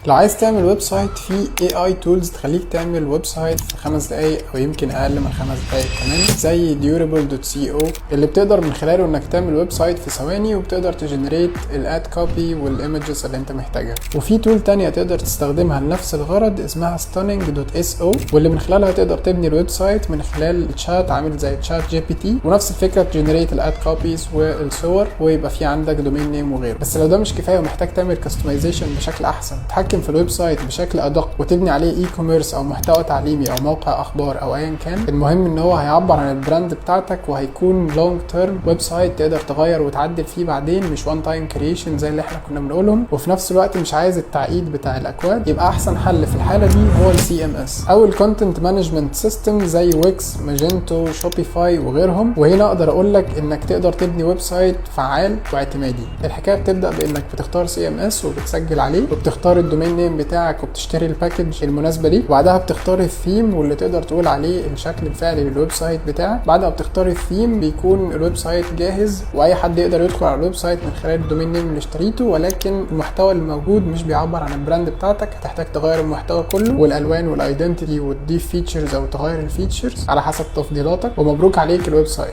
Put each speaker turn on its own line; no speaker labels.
لو عايز تعمل website، في AI tools تخليك تعمل website في 5 دقايق او يمكن اقل من 5 دقايق كمان، زي durable.co اللي بتقدر من خلاله انك تعمل website في ثواني، وبتقدر ت generate ال ad copy وال images اللي انت محتاجها. وفي tool تانية تقدر تستخدمها لنفس الغرض اسمها stunning.so، واللي من خلالها تقدر تبني ال website من خلال شات عامل زي ChatGPT، ونفس الفكره ت generate ال ad copies والصور ويبقى في عندك domain name وغيره. بس لو ده مش كفاية ومحتاج تعمل customization بشكل احسن، تتحكم في ال website بشكل ادق وتبني عليه e-commerce او محتوى تعليمي او موقع اخبار او ايا كان، المهم ان هو هيعبر عن ال brand بتاعتك وهيكون long term website تقدر تغير وتعدل فيه بعدين، مش one time creation زي اللي احنا كنا بنقولهم، وفي نفس الوقت مش عايز التعقيد بتاع الاكواد، يبقى احسن حل في الحالة دي هو ال CMS او ال content management system زي Wix، Magento، Shopify وغيرهم. وهنا اقدر اقول لك انك تقدر تبني website فعال واعتمادي. الحكاية بتبدا بانك بتختار CMS وبتسجل عليه، وبتختار ال domain name بتاعك، وبتشتري ال package المناسبة ليك، وبعدها بتختار الثيم واللي تقدر تقول عليه الشكل الفعلي لل website بتاعك. بعد ما بتختار الثيم بيكون ال website جاهز، واي حد يقدر يدخل على ال website من خلال ال domain name اللي اشتريته، ولكن المحتوى الموجود مش بيعبر عن ال brand بتاعتك. هتحتاج تغير المحتوى كله والالوان وال identity وتضيف features او تغير ال features على حسب تفضيلاتك، ومبروك عليك ال website.